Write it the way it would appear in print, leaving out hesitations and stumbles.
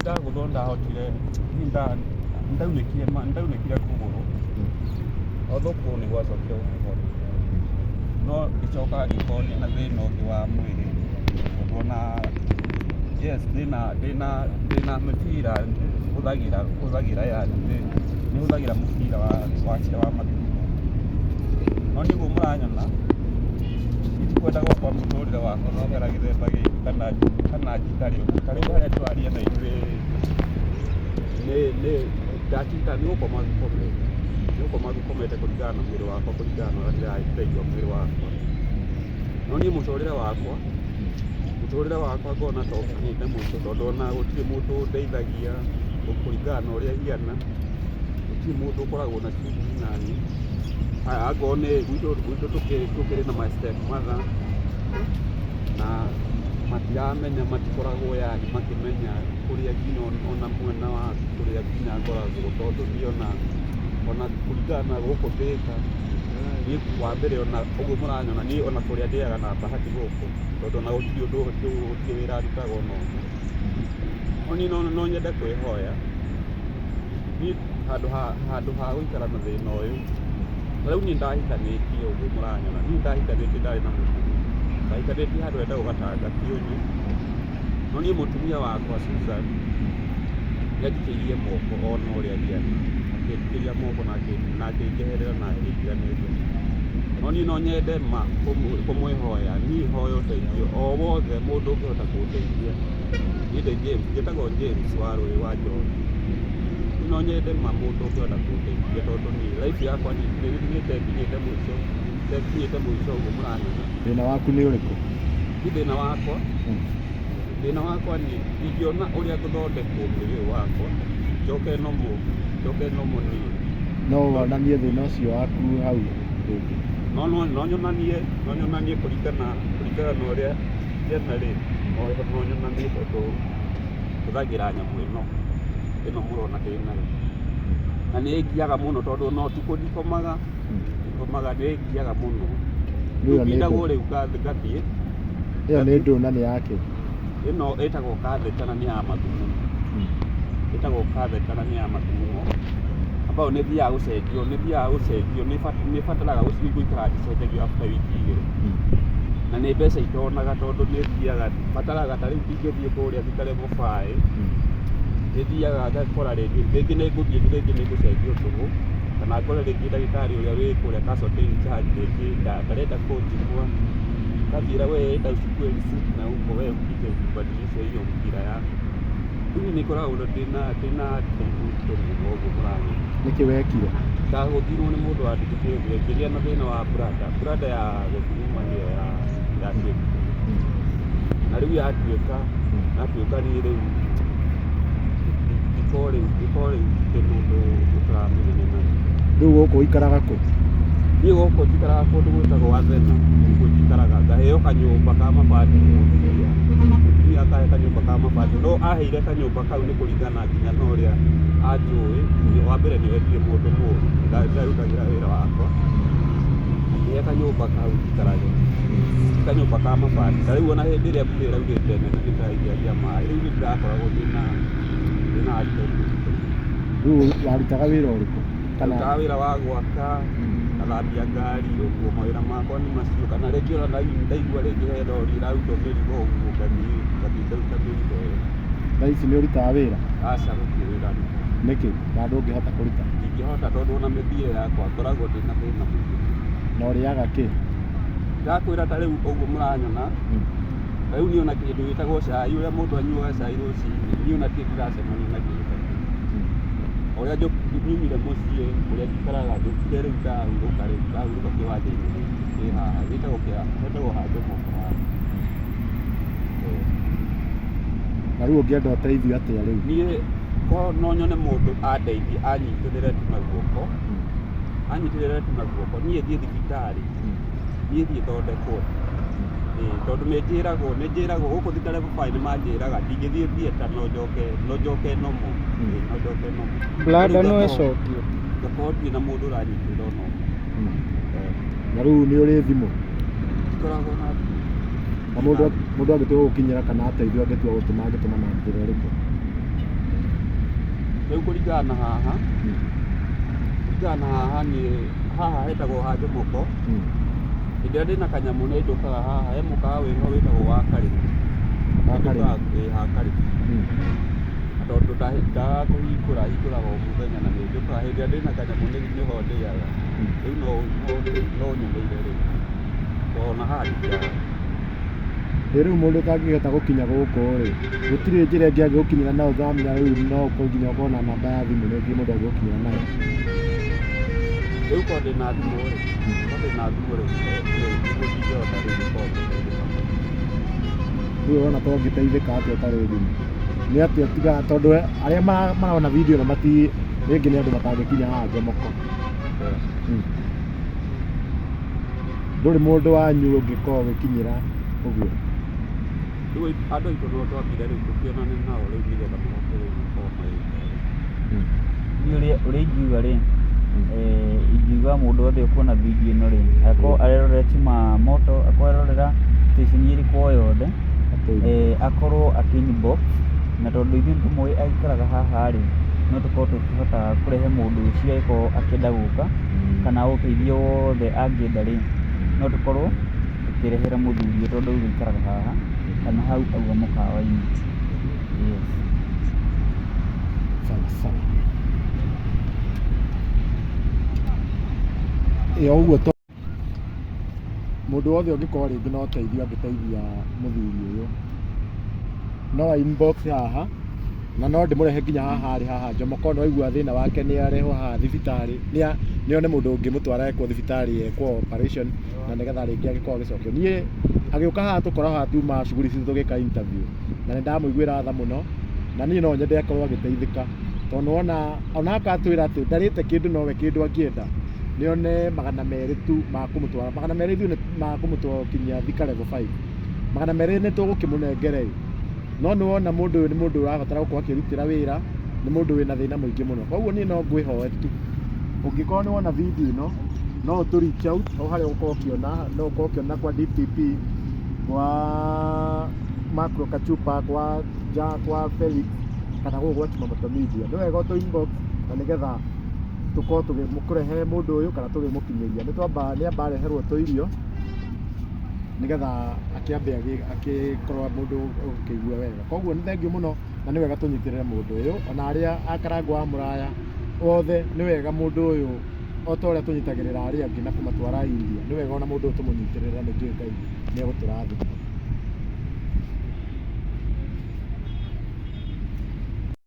ndagũthwo ndahotire, niĩ ndaunĩkire ndaunĩkire kũgũrũ. Although kũgũrũ nĩ gwacokire gũkĩhona. No ngĩcoka ngĩkorwo ndĩna thĩna ũngĩ wa mwĩrĩ tondũ ona yes ndĩna mĩbira hũthagĩra yani nĩ hũthagĩra mũbira wa mathugumo. No niĩ ũguo mũranyona niĩ ndikwenda gwakwa mũtũrĩre wakwa gũikara gĩthemba gĩkĩ kana njikare ũguo. Ta rĩu harĩa tũraria na ithuĩ nĩ ndatinda nĩ gũkoma ngomete, nĩ gũkoma ngomete kũringana na mwĩrĩ wakwa, kũringana na ũrĩa ndĩraigua mwĩrĩ wakwa. No niĩ mũtũrĩre wakwa ngona ta ũkinyĩte mũico tondũ ona gũtirĩ mũndũ ũndeithagia kũringana na ũrĩa hiana, gũtirĩ mũndũ ũkoragwo na shughuli naniĩ. Haya angorwo nĩ gwitũ tũkĩrĩ na my step mother na matiramenya, matikoragwo yani makĩmenya kũrĩa nginya ona mwena wa kũrĩa nginya ngoragwo tondũ niĩ ona kũringana na gũkũ Thĩka, niĩ wa mbere ona ũguo mũranyona niĩ ona kũrĩa ndĩaga na bahati gũkũ tondũ ona gũtirĩ ũndũ gũtirĩ wĩra ndutaga ona ũmwe. No niĩ no nyende kwĩhoya, niĩ handũ ha gũikara na thĩna ũyũ, ta rĩu niĩ ndahikanĩtie ũguo mũranyona, niĩ ndahikanĩtie ndarĩ na mũtumia, ndahikanĩtie handũ hetagwo Gatanga Kĩũnyũ, no niĩ mũtumia wakwa Susan nĩ anjikĩirie moko ona ũrĩa hiana, akĩnjikĩria moko na akĩnjeherera na akĩndiganĩria. No niĩ no nyende ma kũmwĩhoya, niĩ hoe ũteithio o wothe mũndũ ũngĩhota kũndeithia. Niĩ ndĩ James, njĩtagwo James Warũĩ wa John. Niĩ no nyende ma mũndũ ũngĩhota kũndeithia tondũ niĩ life yakwa niĩ nĩ ta ĩkinyĩte mũico, ta ĩkinyĩte mũico ũguo mũranyona. Thĩna waku nĩ ũrĩkũ? Niĩ thĩna wakwa niĩ ingĩona ũrĩa ngũthondekwo mwĩrĩ ũyũ wakwa njoke normal niĩ. No wonanie thĩna ũcio waku hau rĩngĩ? No nyonanie kũringana na ũrĩa hiana rĩ, no nyonanie tondũ hũthagĩra nyamũ ĩno mũrona ndĩnayo na nĩ ĩngiaga mũno tondũ ona ũtukũ ndikomaga, nĩ ĩngiaga mũno. Ĩyo Rĩu nĩ ngindagwo ndũ? Rĩu ngathiĩ. Ĩyo nĩ ndũ na nĩ yakĩ? Ĩno ĩtagwo catheter na nĩ ya mathugumo, ĩtagwo catheter na nĩ ya mathugumo ambayo nĩ thiaga gũcenjio, nĩ ĩbataraga gũikara ngĩcenjagio after wiki 2 na nĩ mbeca itonaga tondũ nĩ thiaga bataraga ta rĩu ndingĩthiĩ kũrĩa thikare mũbaĩ, nĩ thiaga ngakora rĩngĩ nĩ ngũthiĩ, rĩngĩ nĩ ngũcenjio tũhũ kana ngore rĩngĩ ndagĩtarĩ ũrĩa wĩ kũrĩa casualty in charge rĩngĩ ndarenda kũnjigua, kanjĩra, "We enda uchukue receipt na huko we ukuje ubadilishe hiyo mpira yako." Rĩu nĩ ngoragwo ndĩna mũritũ mũno ũguo mũranyona. Nĩkĩ wekire? Ndagũthirwo nĩ mũndũ wandindĩkĩrĩrie ngĩgĩa na thĩna wa bladder ya gũthuguma nĩyo yatuĩkire na rĩu yatuĩka niĩ rĩu ngĩkorwo rĩu ndĩ mũndũ ũtaramenyana naguo. Rĩu gũkũ ũikaraga kũ? Niĩ gũkũ njikaraga kũndũ gwĩtagwo Wathena, nĩkuo njikaraga, ngaheo kanyũmba ka mabati nĩ mũtumia akahe kanyũmba ka mabati, no aheire kanyũmba kau nĩ kũringana nginya na ũrĩa anjũĩ. Wa mbere nĩwe ndirĩ mũndũ mũru, ndarutagĩra wĩra wakwa, akĩhe kanyũmba kau njikarage, kanyũmba ka mabati. Ta rĩu ona hĩndĩ ĩrĩa mbura ĩraurĩte nene nĩ ndĩraingĩragia maĩ, rĩu nĩ ndĩrakoragwo ndĩna mũritũ. Rĩu warutaga wĩra ũrĩkũ? Kana Ndutaga wĩra wa gwaka, ngathambia ngari, ũguo mawĩra makwa nĩ macio, kana rĩngĩ ona ndaigua rĩngĩ he rori ĩrarutwo mĩrigo ũguo ngathiĩ ngaruta mĩrigo ĩyo. Thaa ici nĩ ũrutaga wĩra? Aca, gũtirĩ wĩra ndutaga. Nĩkĩ? Na ndũngĩhota kũruta? Ndingĩhota tondũ ona mĩthiĩre yakwa ngoragwo ndĩna thĩna mũingĩ mũno. Na ũrĩaga kĩ? Ndakwĩra ta rĩu ũguo mũranyona, ta rĩu niĩ ona kĩndũ gĩtagwo cai, ũrĩa mũndũ anyuaga cai rũcinĩ, niĩ ona ndirĩ ndĩracemania na kĩndũ ta kĩu. Ũrĩa nyumire mũciĩ kũrĩa njikaraga njũkire rĩu ndahurũka, rĩu ndahurũka kĩwanja-inĩ gĩkĩ kĩ haha gĩtagwo hetagwo ha Jomo haha. Na rĩu ũngĩenda ũteithio atĩa rĩu? Niĩ korwo no nyone mũndũ andeithie anyitĩrĩre tu na guoko, anyitĩrĩre tu na guoko, niĩ thiĩ thibitarĩ, niĩ thiĩ thondekwo. Ĩĩ, tondũ nĩ njĩragwo gũkũ Thika Level 5 nĩ manjĩraga ndingĩthiĩ theatre no njoke normal. Ĩĩ, no njoke normal. Bladder Rĩu no ĩcokio? Ngakorwo ndirĩ na mũndũ ũranyitĩrĩra ona ũmwe. Na rĩu nĩ ũrĩ thimũ? Ndikoragwo na thimũ. Na mũndũ angĩtua gũkinyĩra kana ateithio angĩtua gũtũma angĩtũma na njĩra ĩrĩkũ? Rĩu kũringana na haha, kũringana na haha niĩ haha hetagwo ha Njomoko. Hĩndĩ ĩrĩa ndĩna kanyamũ nĩ njũkaga haha, he mũkawa wĩho wĩtagwo wa Karĩmi. Wa Karĩmi. Ĩ, ha Karĩmi. Na tondũ ndagaga kũhingũra, hingũraga o mũthenya na nĩ njũkaga hĩndĩ ĩrĩa ndĩna kanyamũ nĩho ndĩaga. Rĩu no nyumĩire rĩu. Tondũ ona haha ndikĩaga. Ĩ rĩu mũndũ ũtangĩhota gũkinya gũkũ rĩ, gũtirĩ njĩra ĩngĩ angĩgũkinyĩra nayo thamenya rĩu no nginya ũkorwo na namba ya thimũ rĩngĩ mũndũ angĩgũkinyĩra nayo. Rĩu korwo ndĩna thimũ rĩ, korwo ndĩna thimũ rĩ, nĩguo ndingĩhota rĩu gũkorwo ngĩteithĩka. Rĩu ũrona ta ũngĩteithĩka atĩa ũtarĩ thimũ? Nĩ atĩa tiga tondũ arĩa marona video ĩno mati rĩngĩ nĩ andũ matangĩkinya haha Njomoko. Ndũrĩ mũndũ wanyu ũngĩkorwo ũgĩkinyĩra ũguo. Rĩu andũ aitũ no twambire rĩu tũkĩonane nao rĩu nĩgetha mahote rĩu gũkorwo magĩka rĩu. Niĩ ũrĩa ingiuga rĩ, ingiuga mũndũ wothe ũkuona video ĩno rĩ, akorwo arerorera Chuma Moto, akorwo arerorera station ĩrĩkũ o yothe, akorwo akĩ inbox, na tondũ ithuĩ nĩtũmũĩ aikaraga haha rĩ, no tũkorwo tũkĩhota kũrehe mũndũ ũcio angĩkorwo akĩenda gũka, kana ũteithio wothe angĩenda rĩ, no tũkorwo tũkĩrehera mũthuri ũyũ tondũ rĩu aikaraga haha, kana hau auga mũkawa-inĩ. Yes. Sawa sawa. Ĩ ũguo to mũndũ wothe ũngĩkorwo rĩngĩ no ũteithio angĩteithia mũthuri ũyũ no a inbox haha na no ndĩmũrehe nginya haha arĩ haha Njomoko no aigua thĩna wake nĩ arehwo haha thibitarĩ nĩ one mũndũ ũngĩmũtwara ekwo thibitarĩ ekwo operation na nĩgetha rĩngĩ agĩkorwo agĩcokio. Niĩ agĩũka haha tũkorwo haha tuma shughuli citũ tũgĩka interview na nĩ ndamũiguĩra tha mũno na niĩ no nyende akorwo agĩteithĩka tondũ nĩwona ona akatwĩra atĩ ndarĩte kĩndũ nowe kĩndũ angĩenda nĩone 200 tu ma kũmũtwara 200 ithuĩ nĩ ma kũmũkinyia Thika level 5 200 nĩ tũgũkĩmũnengera ĩ no nĩwona mũndũ ũyũ nĩ mũndũ ũrabatara gũkorwo akĩrutĩra wĩra nĩ mũndũ wĩna thĩna mũingĩ mũno koguo niĩ no ngwĩhoe tu ũngĩkorwo nĩ wona video ĩno no ũtũ reach out hau harĩa ũgũkorwo ũkĩona no ũkorwo ũkĩona kwa DTP kwa Macro Kachupa kwa ja kwa Felix kana gũkũ gwa Chumamoto Media nĩ wega ũtũ inbox na nĩgetha tũkorwo tũgĩkũrehere mũndũ ũyũ kana tũgĩmũkinyĩria nĩ twamba nĩ amba areherwo tũirio nĩgetha akĩambe agĩkorwo mũndũ ũkĩigua wega koguo nĩ thengiũ mũno na nĩ wega tũnyitĩrĩre mũndũ ũyũ ona arĩa a Karangũ wa Mũraya othe nĩ wega mũndũ ũyũ o ta ũrĩa tũnyitagĩrĩra arĩa angĩ na kũmatwara India nĩ wega ona mũndũ ũyũ tũmũnyitĩrĩre na nĩ njũĩ Ngai nĩ egũtũrathima.